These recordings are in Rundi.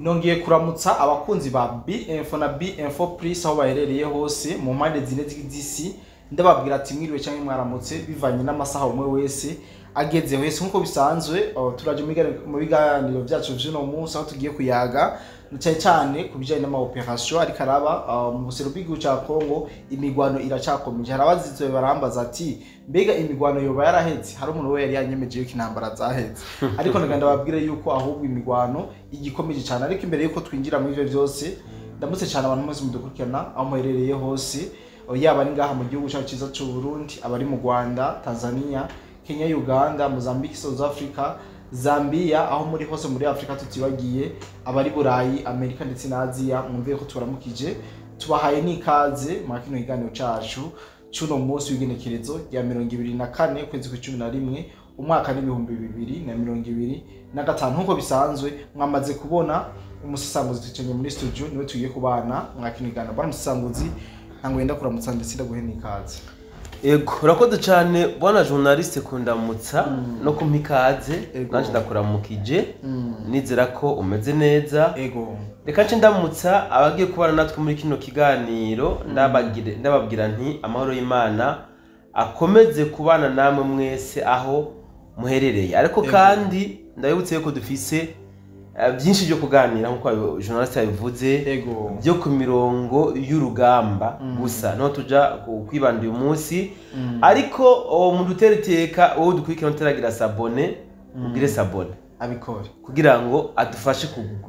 Nongeye kuramutsa abakunzi ba B-Info na B-Info Plus aho baherereye hose mu mpande zine z'isi. Ndababwira ati mwiriwe cyangwa mwaramutse, bivanye n'amasaha umwe wese ageze wese. Nk'uko bisanzwe, turaje mu biganiro byacu vy'uno munsi, aho tugiye kuyaga cyane cyane ku bijyanye n'ama opération ariko araba mu buseruko bw'igihugu ca Congo. Imigwano iracakomeje. Hari abazitse barambaza ati: "Mbega imigwano yoba yaraheze?" Hari umuntu we yari yanyemeje yuko intambara zaheze, ariko ndaga ndababwire yuko ahubwo imigwano igikomeje cyane. Ariko imbere yuko twinjira muri ivyo byose, ndamutse cyane abantu mwese mudukurikirana aho muherereye hose, yaba ari ngaha mu gihugu cyacu cyiza cy'u Burundi, abari mu Rwanda, Tanzania, Kenya, Uganda, Mozambique, South Africa, Zambia, aho muri hose muri Afrika, tutibagiye abari Burayi, Amerika ndetse na Aziya. Mwumve ko tubaramukije, tubahaye n'ikaze muri kino kiganiro cacu c'uno munsi w'igenekerezo rya 24 ukwezi kwa 11, umwaka n'2025. Nk'uko bisanzwe, mwamaze kubona umusesanguzi twicaranye muri studio, niwe tugiye kubana mwa kino kiganiro. Bwana musesanguzi, ntango yenda kuramutsa ndetse ndaguhe n'ikaze. Ego, urakoze cyane bwana journaliste kundamutsa no kumpa ikaze. Nanje ndakuramukije, nizera ko umeze neza. Ego. Reka nce ndamutsa abagiye kubana natwe muri kino kiganiro, ndababwira nti amahoro y'Imana akomeze kubana namwe mwese aho muherereye. Ariko kandi ndabibutse yuko dufise byinshi byo kuganira, nk'uko journaliste yabivuze, byo ku mirongo y'urugamba gusa niho tuja kwibanda uyu munsi. Ariko mu dutera iteka wowe dukurikirana utaragira s'abonner, ugire s'abonner abikore kugira ngo adufashe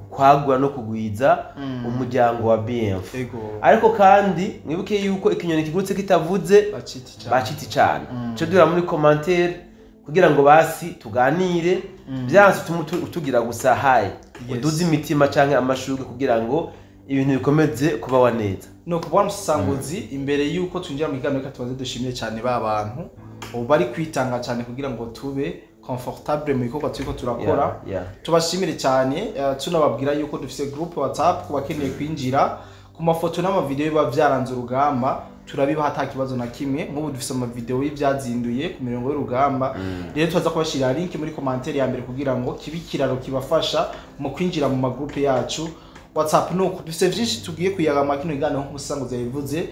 kwagura no kugwiza umuryango wa BMF. Ariko kandi mwibuke yuko ikinyoni kigurutse kitavuze bacita cyane. Bacita icana. Ico dura muri commentaire kugira ngo basi tuganire, byanse utume utugira gusa hayi, uduze imitima canke amashurwe kugira ngo ibintu bikomeze kubawa neza. Ni ukubona umusanguzi. Imbere y'uko twinjira mu kiganiro, reka tubanze dushimire cyane ba bantu ubu bari kwitanga cyane kugira ngo tube confortable mu bikorwa turiko turakora. Tubashimire cyane, tunababwira yuko dufise groupe WhatsApp ku bakeneye kwinjira ku mafoto n'amavideo biba vyaranze urugamba, turabibaha ata kibazo na kimwe. Nk'ubu dufise amavideo y'ivyazinduye ku mirongo y'urugamba. Rero tubaza kubashirira link muri commentaire ya mbere kugira ngo kibe ikiraro kibafasha mu kwinjira mu magroupe yacu WhatsApp. Nuko dufise vyinshi tugiye kuyaga mu kino kiganiro, nk'umusanguzi yabivuze.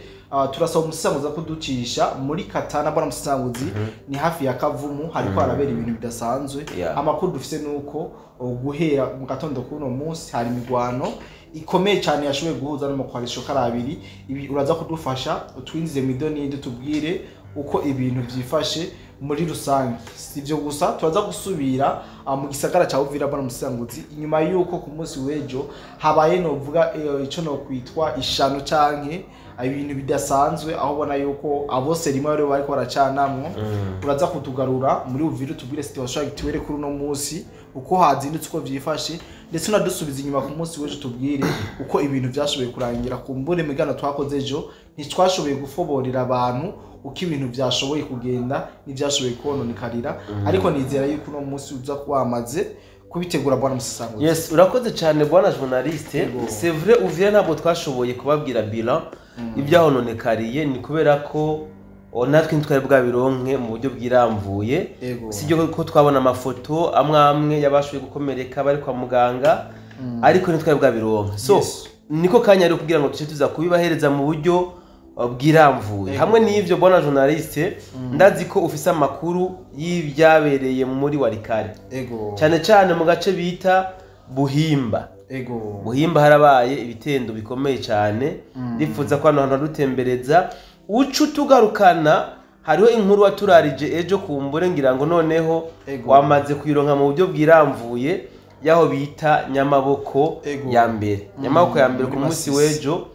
Turasaba umusanguzi kuducisha muri Katana. Bwana musanguzi, ni hafi ya Kavumu, hariko harabera ibintu bidasanzwe. Amakuru dufise nuko guhera mu gatondo k'uno munsi hari imigwano ikomeye cyane yashoboye guhuza n'amakoalisho karabiri. Ibi uraza kudufasha utwinjize mu idonidi, tubwire uko ibintu vyifashe muri rusange. Si ibyo gusa, turaza gusubira mu gisagara cya Uvira, bwana musanguzi, inyuma y'uko ku munsi w'ejo habaye novuga ico no kwitwa ishano canke ibintu bidasanzwe, aho ubona yuko abose rimwe bari bariko baracanamwo. Uraza kutugarura muri Uvira, tubwire situation actuelle kuri uno munsi, uko hazindutse, uko vyifashe, ndetse unadusubiza inyuma ku munsi w'ejo, tubwire uko ibintu vyashoboye kurangira. Kumbure migano twakoze ejo ntitwashoboye gufoborera abantu uko ibintu vyashoboye kugenda n'ivyashoboye kononekarira, ariko nizera yuko uno munsi uza kuba wamaze kubitegura, bwana musasanguzi. Yes, urakoze cyane bwana journaliste. Yego. C'est vrai, Uvira ntabwo twashoboye kubabwira bilan ibyahononekariye, ni kubera ko natwe ntitwari bwabironke mu buryo bwiramvuye. Sibyo ko twabona amafoto amwe amwe y'abashoboye gukomereka bari kwa muganga, ariko ntitwari bwabironke. So niko kanya rero kugira ngo tuce tuza kubibahereza mu buryo bwiramvuye. Hamwe n'ivyo, bwana journaliste, ndazi ko ufise amakuru y'ibyabereye muri Walikale, cyane cyane mu gace bita Buhimba. Buhimba harabaye ibitendo bikomeye cyane. Ndifuza ko hano hantu hadutembereza, uca utugarukana. Hariho inkuru waturarije ejo, kumbure ngira ngo noneho wamaze kuyironka mu buryo bwiramvuye, y'aho bita Nyamaboko ya mbere. Nyamaboko ya mbere, Muri ku munsi Masisi. w'ejo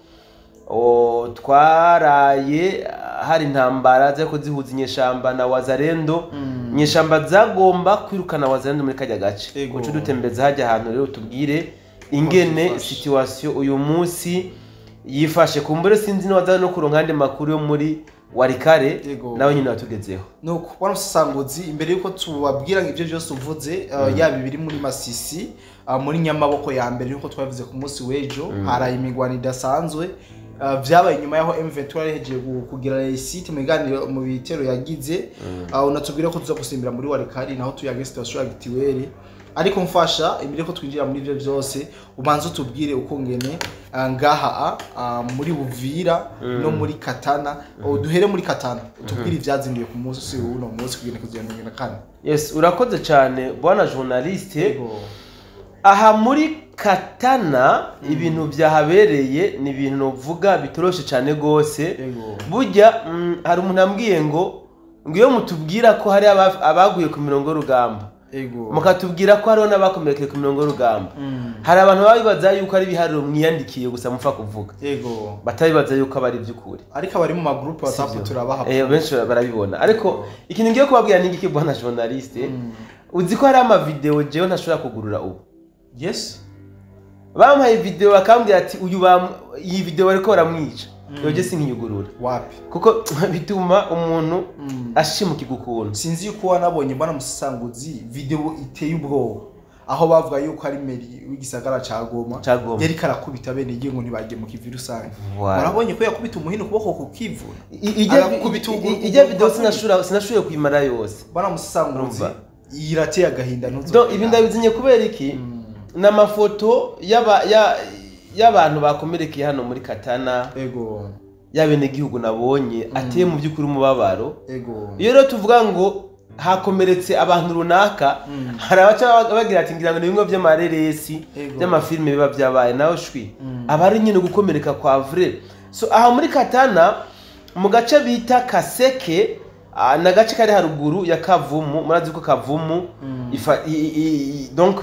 twaraye hari intambara zariko zihuza inyeshamba na Wazalendo. Inyeshamba zagomba kwirukana Wazalendo muri kajya gace. Uca udutembereza hajya ahantu rero, tubwire ingene Yifashe. situation uyu munsi yifashe. Kumbure sinzi niwaza no kuronka andi makuru yo muri Walikale, nawe nyine watugezeho. Nuko bwana musasanguzi, imbere yuko tubabwira ngo ivyo byose uvuze, yaba ibiri muri Masisi, muri Nyamaboko ya mbere, nkuko twabivuze ku munsi w'ejo, haraye imigwano idasanzwe. Vyabaye inyuma yaho M23 yahejeje kugira réussite mu biganiro, mu bitero yagize. Unatubwira ko tuza gusimbira muri Walikale, naho tuyage situation actuelle. Ariko mfasha imbere ko twinjira muri ivyo byose, ubanze utubwire uko ngene ngaha muri Buvira no muri Katana. Duhere muri Katana, utubwire ivyazinduye ku munsi w'uno munsi kugenda kugenda 24. Yes, urakoze cyane bwana journaliste. Aha muri Katana ibintu byahabereye ni ibintu uvuga bitoroshe cyane gose. Burya hari umuntu ambwiye ngo iyo mutubwira ko hari abaguye ku mirongo y'urugamba, mukatubwira ko hariho n'abakomerekeye ku mirongo y'urugamba, hari abantu babibaza yuko ari ibiharuro mwiyandikiye gusa mupfa kuvuga, batabibaza yuko aba ari iby'ukuri. Ariko abari mu magroupe WhatsApp turabaha, benshi barabibona. Ariko ikintu ngiye kubabwira ni iki bwana journaliste, uzi ko hari ama video jewe ntashobora kugurura ubu. Yes, bampaye video bakambwira ati uyu iyi video bariko baramwica, yoje sinkiyugurura. Wapi? Kuko bituma umuntu ashimukirwa ukuntu. Sinzi yuko wanabonye bwana Musanguzi video iteye ubwoba, aho bavuga yuko ari meri w'igisagara ca Goma yari karakubita bene igihe ngo ntibagiye mu kivi rusange. Warabonye ko yakubita umuhino ukuboko kukivuna. Ijya video sinashuye kuyimara yose. Bwana Musanguzi irateye agahinda ntuzo. Ibi ndabizinye kubera iki? N'amafoto y'abantu bakomerekeye hano muri Katana, y'abenegihugu nabonye ateye mu by'ukuri umubabaro. Iyo rero tuvuga ngo hakomeretse abantu runaka, hari abaca bagira ati ngira ngo ni bimwe by'amareresi by'amafilme biba byabaye, nawe shwi aba ari nyine gukomereka kwa vrai. So aha muri Katana mu gace bita Kaseke, na gace kari haruguru ya Kavumu, murazi ko Kavumu donc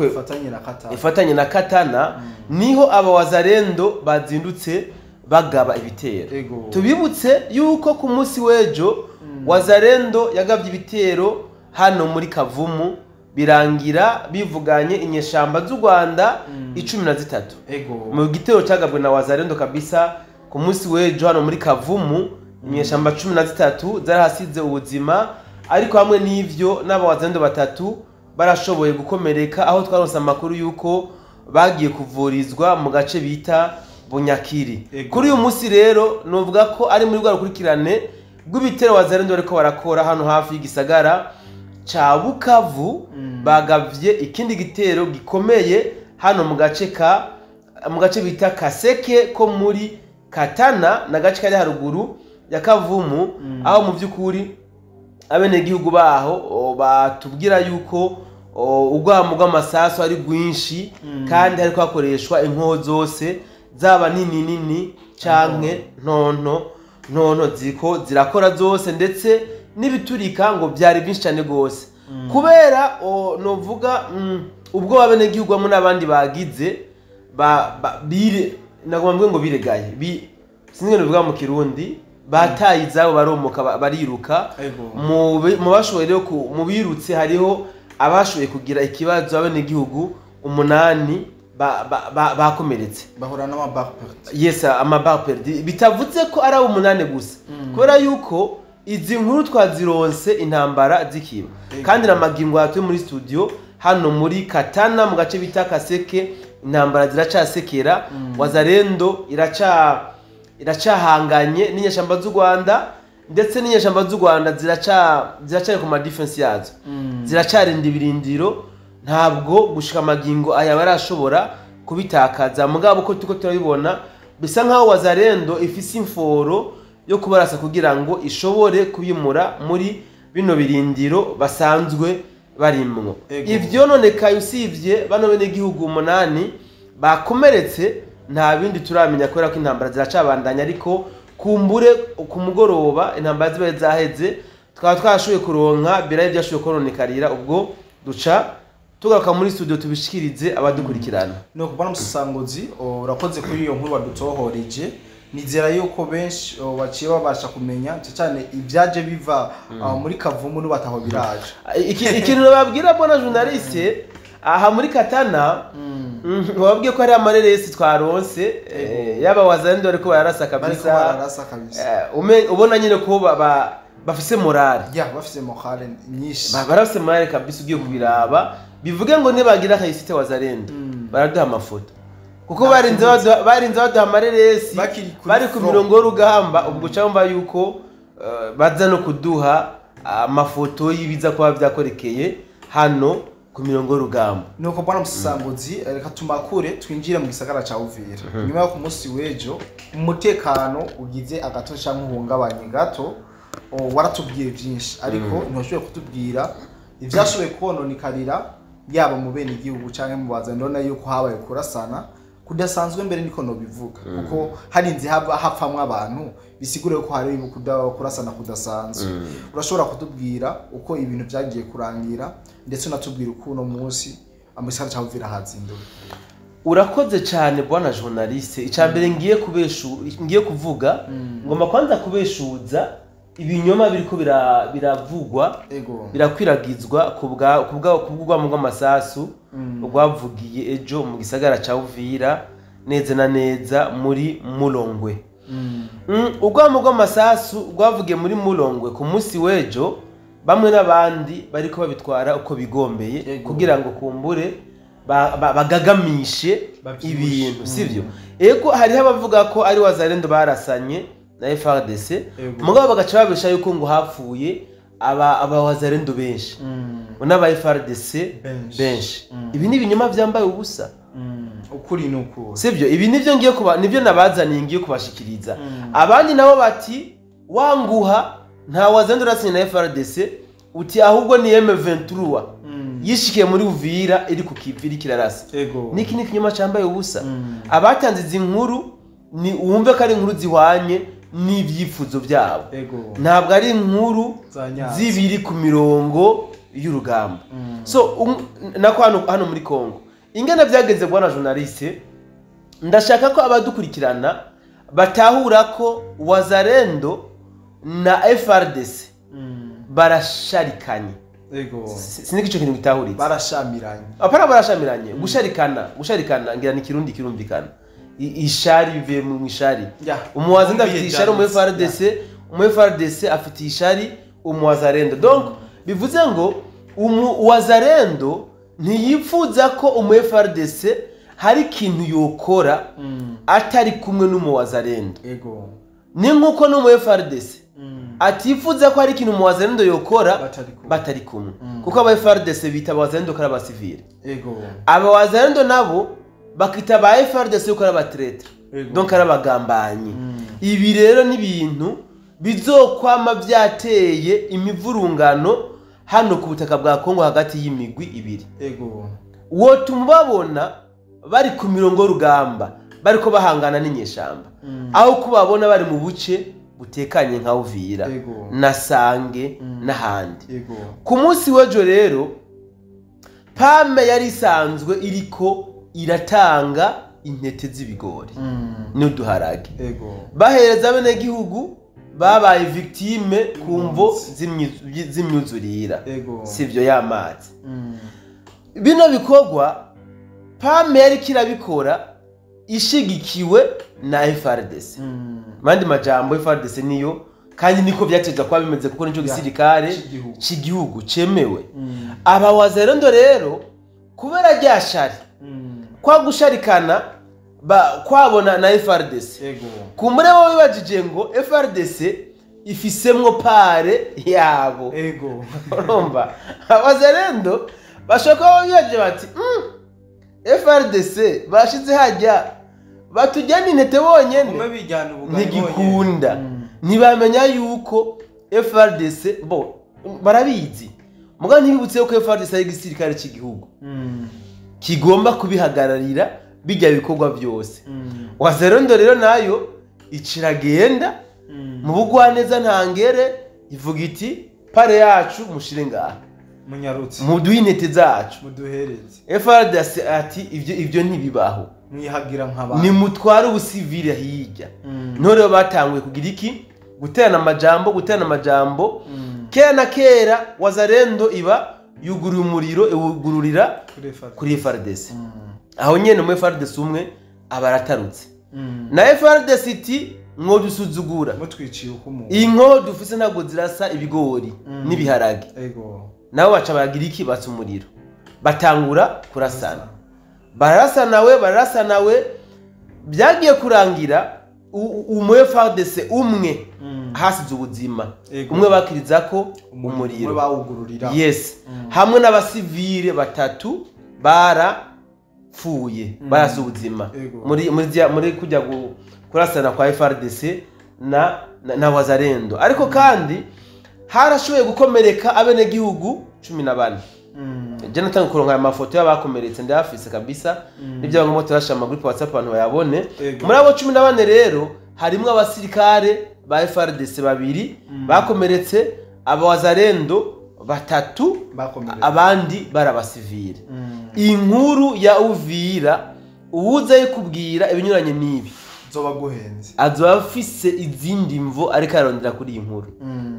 ifatanye na Katana, niho aba wazarendo bazindutse bagaba ibitero. Tubibutse yuko ku munsi w'ejo wazarendo yagabye ibitero hano muri Kavumu, birangira bivuganye inyeshamba z'u Rwanda 13. Mu gitero cyagabwe na wazarendo kabisa ku munsi w'ejo hano muri Kavumu, inyeshamba 13 zarahasize ubuzima. Ariko hamwe n'ivyo n'abawazarendo batatu barashoboye gukomereka, aho twaronse amakuru yuko bagiye kuvurizwa mu gace bita Bunyakiri. Kuri uyu munsi rero novuga ko ari muri rwa rukurikirane rw'ibitero wazarendo bariko barakora hano hafi y'igisagara ca Bukavu, bagavye ikindi gitero gikomeye hano mu gace bita Kaseke ko muri Katana, na gace kari haruguru ya Kavumu, aho mu by'ukuri abenegihugu baho batubwira yuko urwamo rw'amasasu ari rwinshi, kandi hariko hakoreshwa inkoho zose zaba nini nini canke ntonto ntonto, ziko zirakora zose, ndetse n'ibiturika ngo byari byinshi cyane gose. Kubera novuga ubwo abenegihugu hamwe n'abandi bagize nagomba ngo biregaye, sinzi ngo mu Kirundi, bataye izabo baromoka bariruka. Mu bashoboye rero mu birutse hariho abashoboye kugira ikibazo, abenegihugu 8 bakomeretse, bahura n'ama perdu. Yes, ama perdu. Bitavuze ko ari abo 8 gusa, kubera yuko izi nkuru twazironse intambara zikiba. Kandi namagingo atuye muri studio hano muri Katana mu gace bita Kaseke, intambara ziracasekera. Wazarendo iracahanganye n'inyeshamba z'u Rwanda, ndetse n'inyeshamba z'u Rwanda ziracari ku ma defense yazo, ziracarinda ibirindiro, ntabwo gushika amagingo aya barashobora kubitakaza. Mugabo uko tuko turabibona bisa nkaho wazarendo ifise imforo yo kubarasa kugira ngo ishobore kubimura muri bino birindiro basanzwe barimwo. Ivyo nonekaye usivye bano bene gihugu 8 bakomeretse, nta bindi turamenya kubera ko intambara ziracabandanya. Ariko kumbure ku mugoroba intambara zibaye zaheze, tukaba twashoboye kuronka biraye byashoboye kononekarira, ubwo duca tugaruka muri studio tubishikirize abadukurikirana. No kubona Musanguzi, urakoze kuri iyo nkuru wadutohoreje. Nizera yuko benshi baciye babasha kumenya cyane ibyaje biva muri Kavumu n'ubataho biraje. Ikintu babwira bona journaliste aha muri Katana, babwiye ko ari amareresi twaronse yaba wazarendo ariko bararasa kabisa, ubona nyine ko bafise morale. Ya bafise morale nyinshi, barafise morale kabisa. Ugiye kubiraba bivuge ngo nibagira kayisite wazarendo baraduha amafoto, kuko barinze baduha amareresi bari ku mirongo y'urugamba. Ubwo cyangwa yuko baza no kuduha amafoto y'ibiza kuba byakorekeye hano ku mirongo y'urugamba. Nuko bwana Musasanguzi, reka tumakure twinjire mu gisagara ca Uvira. Nyuma yo ku munsi w'ejo umutekano ugize agato canke uhungabanye gato, waratubwiye byinshi ariko ntiwashoboye kutubwira ivyashoboye kononikarira yaba mu bene igihugu canke mu bazana. Ndabona yuko habaye kurasana kudasanzwe mbere, niko nobivuga, kuko hari inzi hapfamwo abantu, bisigure ko hari kurasana kudasanzwe. Urashobora kutubwira uko ibintu vyagiye kurangira, ndetse unatubwira uko uno munsi amusara ca Uvira hazinduwe? Urakoze cyane bwana journaliste. Icambere ngiye ngiye kuvuga, ngomba kwanza kubeshuza ibinyoma biriko biravugwa, birakwiragizwa kubwa bw'amasasu rwavugiye ejo mu gisagara ca Uvira, neza na neza muri Mulongwe. Urwamo rw'amasasu rwavugiye muri Mulongwe ku munsi w'ejo, bamwe n'abandi bariko babitwara uko bigombeye kugira ngo kumbure bagagamishe ibintu, sivyo? Ego, hariho abavuga ko ari Wazalendo barasanye na FARDC, mugabo bagaca babesha yuko ngo hapfuye aba Wazalendo benshi n'aba FARDC benshi. Ibi ni ibinyoma vyambaye ubusa. Ukuri nuko, sivyo? Ibi nivyo ngiye kuba, nivyo nabazaniye ngiye kubashikiriza. Abandi nabo bati wanguha nta Wazalendo rasanye na FARDC, uti ahubwo ni M23 yishikiye muri Uvira iri ku kivi iri kirarasa. Niki ni kinyoma cambaye ubusa. Abatanze izi nkuru ni wumve ko ari inkuru zihwanye n'ivyifuzo byabo, ntabwo ari inkuru zibiri ku mirongo y'urugamba. So nako hano muri Kongo ingene byageze bwana journaliste, ndashaka ko abadukurikirana batahura ko Wazalendo na FARDC barasharikanye. Siniki cyo kintu gitahuritse, barashamiranye. Apana barashamiranye, gusharikana ngira ni kirundi kirumvikana. Ishari bivuye mu ishari. Umuwazalendo afite ishari mu FARDC, mu FARDC afite ishari umuwazalendo. Donc bivuze ngo umuwazalendo ntiyipfuza ko umu FARDC hari ikintu yokora atari kumwe n'umuwazalendo. Ni nkuko n'umu FARDC atifuza ko hari ikintu umuwazalendo yokora batari kumwe, kuko aba FARDC bita abawazalendo ko ari abasivile. Aba wazalendo nabo bakita ba FARDC ko ari abatraître, donc ari abagambanyi. Ibi rero ni ibintu bizokwama byateye imivurungano hano ku butaka bwa Kongo hagati y'imigwi ibiri. Uwo tumubabona bari ku mirongo rugamba bariko bahangana n'inyeshamba, aho kubabona bari mu buce butekanye nka Uvira na Sange n'ahandi. Ku munsi w'ejo rero PAM yari isanzwe iriko iratanga intete z'ibigori n'uduharage, bahereza bene gihugu babaye victime ku mvo z'imyuzurira, sivyo y'amazi. Bino bikorwa PAM yari kirabikora ishigikiwe na FARDC. Mandi majambo FARDC niyo, kandi niko byateza kwa bimeze kuko nico gisirikare c'igihugu cemewe. Aba Wazalendo rero kubera ryashari kwa gusharikana kwabona na FARDC, kumure bo bibajije ngo FARDC ifisemwo pare yabo. Urumva Abazalendo bashaka bibaje bati FARDC bashize hajya batujyana intete bonyene ntigikunda. Ntibamenya yuko FARDC bo barabizi, muga ntibibutse yuko FARDC ari igisirikare cy'igihugu kigomba kubihagararira bijya bikorwa byose. Wazalendo rero nayo iciragenda mu bugwaneza ntangere ivuga iti pare yacu mushire ngaha munyarutse muduhe intete zacu muduhereze. FARDC ati ibyo ntibibaho, mwihagira nk'abantu ni mutware ubusivile hirya. None batanguye kugira iki? Guterana amajambo, Kera na kera Wazalendo iba yuguruye umuriro iwugururira kuri FARDC. Aho nyene mu FARDC umwe abaratarutse. Na FARDC iti mwo dusuzugura mutwiciye uko umuntu inko dufise ntabwo zirasa ibigori n'ibiharage. Nabo baca baragira iki? Batsa umuriro batangura kurasana, bararasa nawe byagiye kurangira umu FARDC umwe hasize ubuzima, umwe bakiriza ko umuriro bawugururira, yes, hamwe n'abasivile batatu barapfuye barasize ubuzima muri kujya kurasana kwa FARDC na Wazalendo. Ariko kandi harashoboye gukomereka abenegihugu 14. Jonathan kuronka amafoto y'abakomeretse ndafise kabisa, nibyo ngo turasha ama group WhatsApp abantu bayabone. Muri abo 14 rero harimo abasirikare ba FARDC babiri bakomeretse, aba Wazalendo batatu bakomeretse, abandi barabasivile. Inkuru ya Uvira uwuza yikubwira ibinyuranye nibi zoba guhenze, azoba afise izindi mvo ariko arondera kuri iyi nkuru.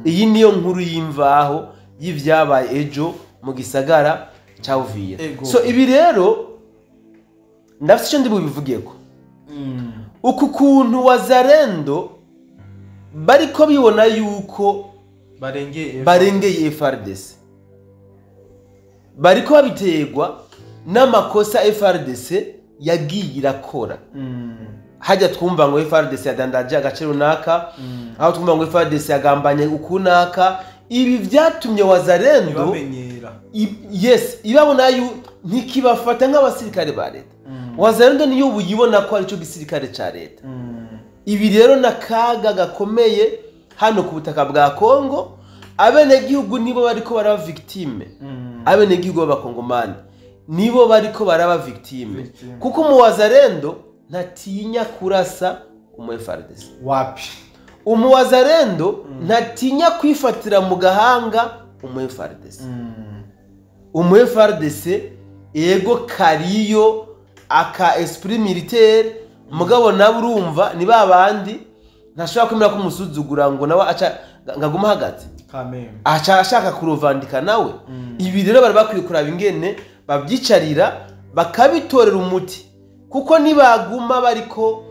Iyi niyo nkuru y'imvaho y'ivyabaye ejo mu gisagara ca Uvira. So ibi rero ndafise ico ndi bubivugeko. Uku kuntu Wazalendo bariko bibona yuko barengeye FARDC, bariko babiterwa n'amakosa FARDC yagiye irakora. Hajya twumva ngo FARDC yadandaje agace runaka, aho twumva ngo FARDC yagambanye ukunaka. Ibi vyatumye Wazalendo yes ibabona yu ntikibafata nk'abasirikare ba leta. Wazalendo niyo buyibona ko ari cyo gisirikare ca leta. Ibi rero nakaga gakomeye hano ku butaka bwa Kongo. Abenegihugu nibo bariko baraba victime, abenegihugu b'abakongomani nibo bariko baraba victime, kuko mu Wazalendo ntatinya kurasa umu FARDC. Wapi umu Wazalendo ntatinya kwifatira mu gahanga umu FARDC. Umu FARDC ego kariyo aka esprit militaire, mugabo nabo urumva ni babandi ntashobora kwemera ko umusuzugura ngo nawe aca ngaguma hagati, aca ashaka kurovandika nawe. Ibi rero bari bakwiye kuraba ingene babyicarira bakabitorera umuti, kuko nibaguma bariko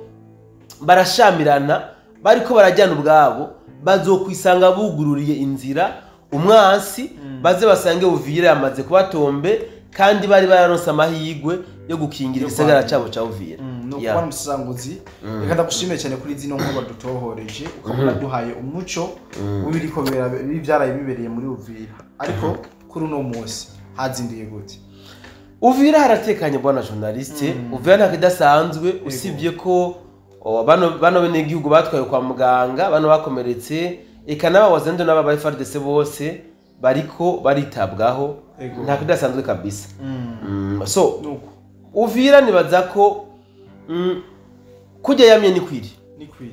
barashamirana bariko barajyana ubwabo bazokwisanga bugururiye inzira umwansi, baze basange Uvira yamaze kubatombe kandi bari bararonse amahigwe yo gukingira igisagara cabo ca Uvira. No kuba umusanguzi, reka ndagushimiye cyane kuri zino nkuru badutohoreje, ukabona duhaye umuco w'ibiriko byaraye bibereye muri Uvira. Ariko kuri uno munsi hazinduye gute? Uvira haratekanye bwana journaliste. Uvira nta kidasanzwe usibye ko bano benegihugu batwaye kwa muganga, bano bakomeretse, eka n'aba Wazalendo n'aba ba FARDC bose bariko baritabwaho, nta kidasanzwe kabisa. So Uvira nibaza ko kujya yamye ni kwiri,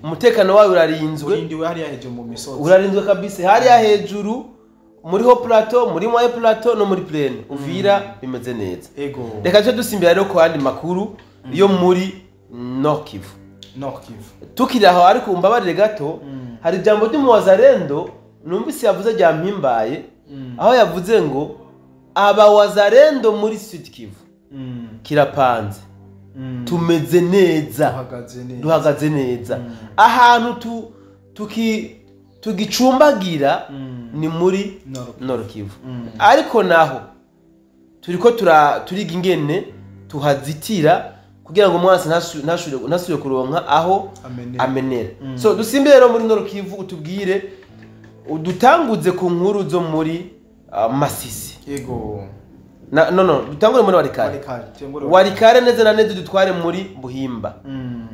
umutekano wayo urarinzwe, urindiwe hariya hejuru mu misozi, urarinzwe kabisa hariya hejuru muri ho plateau, muri moye plateau no muri plaine. Uvira bimeze neza. Reka cyo dusimbira rero ku yandi makuru yo muri Nord Kivu. Nord Kivu tukiri aho, ariko umbabarire gato, hari ijambo ry'umu Wazalendo numvise yavuze rya mpimbaye, aho yavuze ngo aba Wazalendo muri Sud Kivu kirapanze, tumeze neza, duhagaze neza. Ahantu tugicumbagira ni muri Nord Kivu. Ariko naho turiko turiga ingene tuhazitira kugira ngo umwansi ntashure kuronka aho amenera. So dusimbire rero muri Nord Kivu, utubwire udutanguze ku nkuru zo muri Masisi. Yego. No dutangure muri Walikale. Walikale neza na neza dutware muri Buhimba.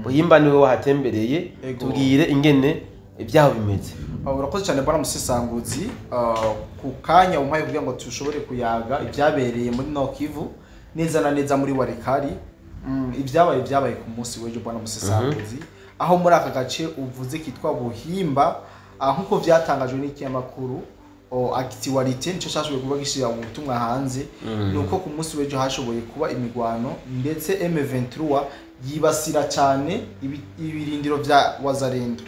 Buhimba niwe wahatembereye, tubwire ingene ibyaho bimeze. Urakoze cyane bwana Musesanguzi ku kanya umpaye kugira ngo tushobore kuyaga ibyabereye muri Nord Kivu neza na neza muri Walikale. Ibyabaye ku munsi w'ejo bwana Musesanguzi, aho muri aka gace uvuze kitwa Buhimba, nkuko vyatangajwe n'ikinyamakuru Actualité nico cyashoboye kuba gishira ubutumwa hanze, nuko ku munsi w'ejo hashoboye kuba imigwano ndetse M23 yibasira cyane ibirindiro vya Wazalendo.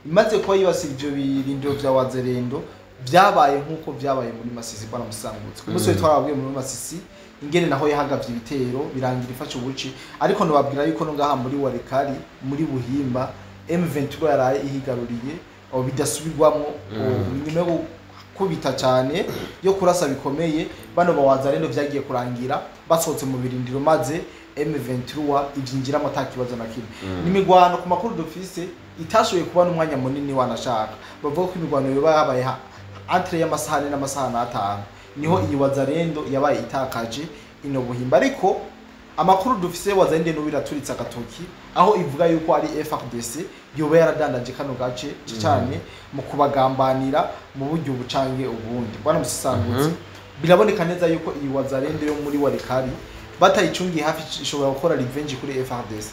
Imaze kuba yibasira ivyo birindiro vya Wazalendo byabaye nkuko byabaye muri Masisi bwana Musangutse. Ku munsi w'ejo twarabwiye muri Masisi ingene naho yahagavye ibitero birangira ifashe ubuci, ariko nobabwira yuko no ngaha muri Walikale muri Buhimba M23 yaraye ihigaruriye bidasubirwamo nyuma yo kubita cyane yo kurasa bikomeye bano bawazalendo vyagiye kurangira basohotse mu birindiro maze M23 ivyinjiramo ata kibazo na kimwe. N'imigwano ku makuru dufise itashoboye kuba n'umwanya munini wanashaka. Bavuga ko imirwano yoba yabaye entre y'amasaha 4 n'amasaha 5, niho iyi Wazalendo yabaye itakaje ino Buhimba. Ariko amakuru dufise, Wazalendo no biraturitse agatoki aho ivuga yuko ari FARDC yoba yaradandaje kano gace cyane mu kubagambanira mu buryo bucange ubundi. Bwana Musisangutse, biraboneka neza yuko iyi Wazalendo yo muri Walikale batayicungiye hafi ishobora gukora revenge kuri FARDC,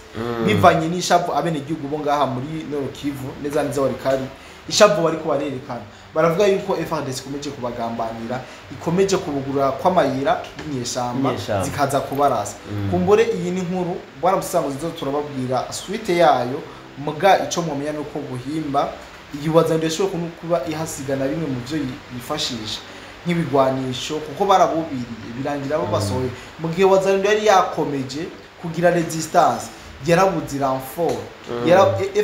bivanye n'ishavu abene igihugu bo ngaha muri Nord Kivu neza neza Walikale, ishavu bariko barerekana. Baravuga yuko FARDC ikomeje kubagambanira, ikomeje kubugura kw'amayira y'inyeshamba zikaza kubarasa. Kumbure iyi ni nkuru bwana Musisangutse, zo turababwira suite yayo. Muga ico mwomenya nuko Buhimba iyi Wazalendo ishobora kuba ihasigana bimwe mu byo yifashisha nk'ibigwanisho, kuko barabubiriye birangira bo basohoye. Mu gihe Wazalendo yari yakomeje kugira resistance, yarabuze renfort,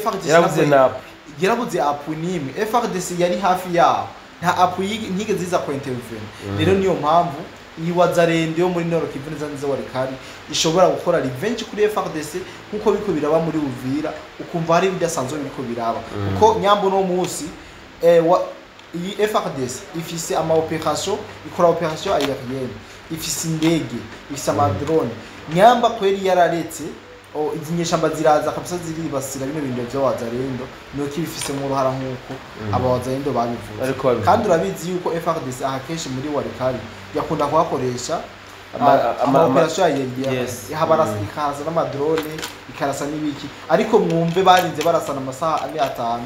FARDC yarabuze na yarabuze appui n'imwe. FARDC yari hafi yaho, nta appui ntigeze iza ku intervene. Rero niyo mpamvu iyi Wazalendo yo muri Nord Kivu neza neza Walikale ishobora gukora revenge kuri FARDC, nkuko biko biraba muri Uvira, ukumva hari bidasanzwe biriko biraba. Kuko nyambo no munsi iyi FARDC ifise ama operation, ikora operation aérienne, ifise indege, ifise ama drone. Nyamba kweri yararetse izi nyeshamba ziraza kabisa ziribasira bino bintu bya Wazalendo, nuko ibifise mu ruhara nkuko aba Wazalendo babivuze. Kandi urabizi yuko FARDC aha kenshi muri Walikale yakunda kuhakoresha ama operation aérienne, habarasa ikaza n'ama drone, ikarasa n'ibiki. Ariko mwumve barinze barasana amasaha 4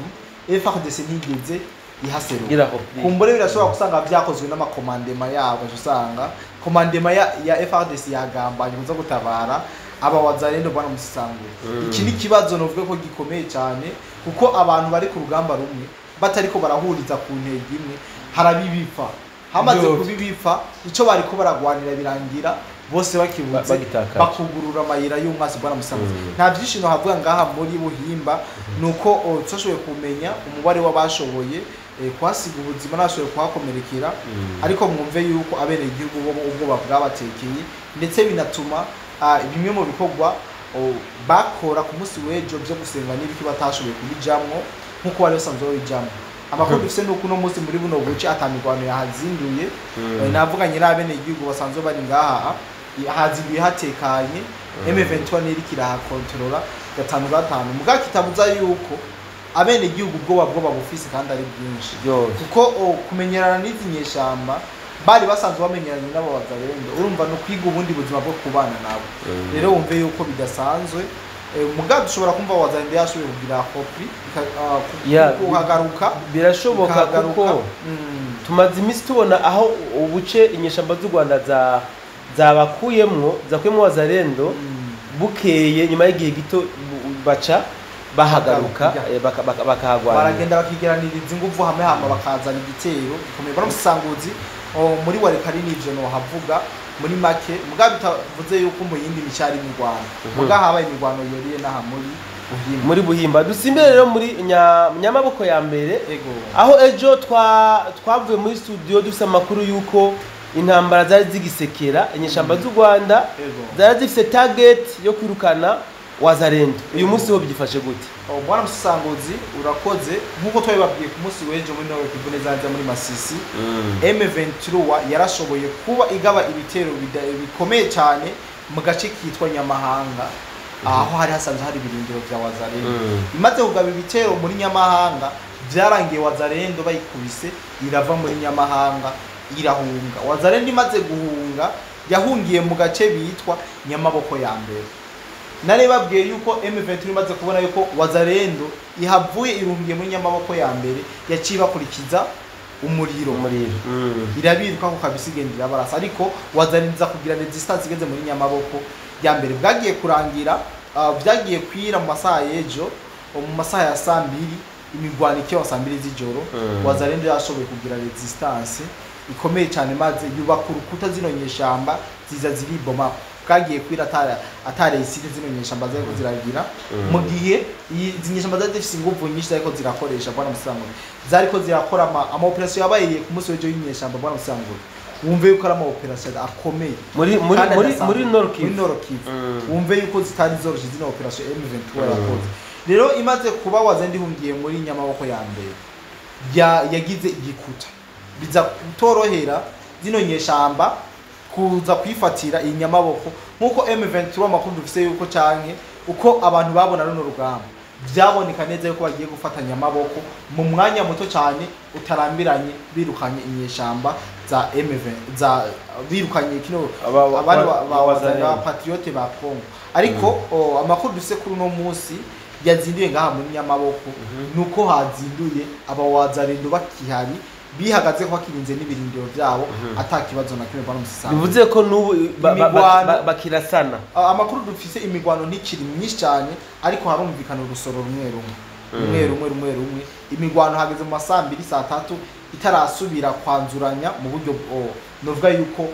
5, FARDC ntigeze ihaseruka. Kumbure birashobora gusanga byakozwe n'amakomandema yabo, usanga komandema ya FARDC yagambanye kuza gutabara aba Wazalendo. Bwana Musisangure, iki ni kibazo novuga ko gikomeye cyane, kuko abantu bari ku rugamba rumwe batariko barahuriza ku ntego imwe harabibipfa. Hamaze kubibipfa ico bariko baragwanira birangira bose bakibuze, bakugurura amayira y'umwasi. Bwana Musisangure, nta byinshi no havuga ngaha muri Buhimba, nuko twashoboye kumenya umubare w'abashoboye kwasiga ubuzima n'abashoboye kuhakomerekera. Ariko mwumve yuko abene igihugu bo ubwoba bwabatekeye, ndetse binatuma bimwe mu bikorwa bakora ku munsi w'ejo byo gusenga n'ibiki batashoboye kubijamwo nkuko bari basanzwe babijamwo. Amakuru dufise nuko uno munsi muri buno buce atamirwano yahazinduye. Navuganye n'abene igihugu basanzwe bari ngaha, hazinduye hatekanye, M23 niriko irahakontorora 5-5. Muga kitabuza yuko abene igihugu ubwoba bwo babufise kandi ari bwinshi, kuko kumenyerana n'izi nyeshamba bari basanzwe bamenyeranye n'abo Wazalendo, urumva no kwiga ubundi buzima bwo kubana nabo. Rero wumve yuko bidasanzwe. Muga dushobora kumva Wazalendo yashoboye kugira copy kuhagaruka, birashoboka kuko tumaze iminsi tubona aho ubuce inyeshamba z'u Rwanda zabakuyemwo, zakuyemwo Wazalendo, bukeye nyuma y'igihe gito baca bahagaruka bakahagwana, baragenda bakigeraniriza inguvu hamwe hama bakazana igitero gikomeye. Bwana Musisangutse, muri Walikale n'ivyo no havuga muri make, muga bitavuze yuko mu yindi micari imirwano, muga habaye imirwano yoriye naha muri Buhimba. Muri Buhimba dusimbere rero muri Nyamaboko ya mbere, aho ejo twavuye muri studio dufise amakuru yuko intambara zari zigisekera inyeshamba z'u Rwanda zari zifise target yo kwirukana Wazalendo. Uyu munsi ho byifashe gute? Bwana Musisangutse, urakoze. Nkuko twabibabwiye ku munsi w'ejo muri Nord Kivu neza muri Masisi, M23 yarashoboye kuba igaba ibitero bikomeye cyane mu gace kitwa Nyamahanga, aho hari hasanzwe hari ibirindiro bya Wazalendo. Imaze kugaba ibitero muri Nyamahanga, byarangiye Wazalendo bayikubise irava muri Nyamahanga irahunga. Wazalendo imaze guhunga yahungiye mu gace bitwa Nyamaboko ya mbere. Nare babwiye yuko M23 imaze kubona yuko Wazalendo ihavuye irungiye muri Nyamaboko ya mbere, yaciye bakurikiza umuriro irabiruka ko kabisa igendera barasa. Ariko Wazalendo kugira resistance igeze muri Nyamaboko ya mbere bwagiye kurangira, byagiye kwira mu masaha y'ejo, mu masaha ya saa 2, imigwano ikiwa saa 2 z'ijoro. Wazalendo yashoboye kugira resistance ikomeye cyane, maze yubaka urukuta zino nyeshamba ziza ziriboma. Bwagiye kwira atare isite zino nyeshamba zariko ziragira, mu gihe izi nyeshamba zari zifise inguvu nyinshi zariko zirakoresha. Bwana Musisangutse, zariko zirakora ama operation yabaye ku munsi w'ejo y'inyeshamba. Bwana Musisangutse, Wumve yuko ari ama operation akomeye muri Nord Kivu. Muri Nord Kivu. Wumve yuko zitari zoroshe zino operation M23 yakoze. Rero imaze kuba Wazalendo ihungiye muri Nyamaboko ya mbere, yagize igikuta, biza kutorohera zino nyeshamba kuza kwifatira iyi Nyamaboko, nkuko M23 amakuru dufise yuko canke uko abantu babona runo rugamba byaboneka neza yuko bagiye gufata Nyamaboko mu mwanya muto cyane utarambiranye, birukanye inyeshamba za M20 za birukanye kino abandi ba patriote ba Congo. Ariko amakuru dufise kuri uno munsi yazinduye ngaha muri Nyamaboko, nuko hazinduye abawazalendo bakihari bihagaze ko bakirinze n'ibirindiro byabo, atakibazo na kimwe bana musisanga. Bivuze ko nubu bakirasana. Amakuru dufise imigwano ntikiri myinshi cyane, ariko harumvikana urusoro rumwe rumwe rumwe. Imigwano hageze mu masaha 2 saa 3 itarasubira kwanzuranya mu buryo novuga yuko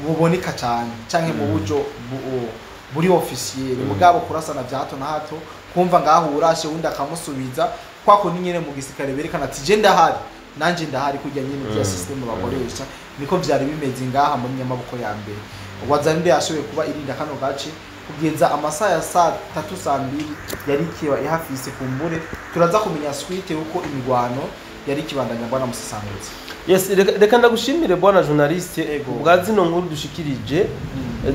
buboneka cyane canke mu buryo buri officiel, mugabo kurasana bya hato na hato, kumva ngaho urashe wundi akamusubiza kwako ni nyene mu gisirikare berekana ati je ndahari nanje ndahari, kujya nyene bya system bakoresha. Niko byari bimeze ngaha muri Nyamaboko ya mbere. Wazalendo yashoboye kuba irinda kano gace kugeza amasaha ya saa 3 saa 2 yari kiba ihafise kumbure. Turaza kumenya suite uko imigwano yari kibandanya bwana Musisangutse. Yes, reka ndagushimire bwana journaliste ubwa zino nkuru dushikirije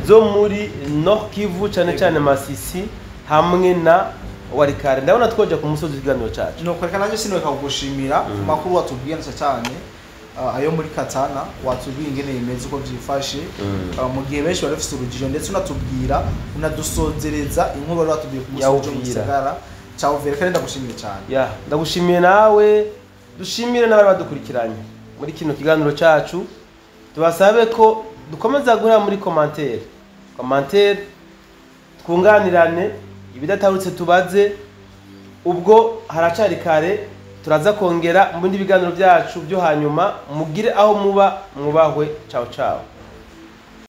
zo muri Nord Kivu, cyane cyane Masisi hamwe na Walikare. Ndabona twoja ku musozi w'ikiganiro cyacu. Nuko reka nanjye sinweka kugushimira ku makuru watubwiye nsa cyane ayo muri Katana, watubwiye ingene imeze uko byifashe, mu gihe benshi bari bafise urujijo, ndetse unatubwira unadusozereza inkuru bari batubwiye ku musozi wo mu gisagara ca Uvira. Kandi ndagushimiye cyane. Ya, ndagushimiye nawe, dushimire n'abari badukurikiranye muri kino kiganiro cyacu. Tubasabe ko dukomeza guhera muri commentaire twunganirane, ibidatahutse tubaze. Ubwo haracari kare, turaza kongera mu bindi biganiro byacu byo hanyuma. Mugire aho muba mwubahwe. Ciao ciao.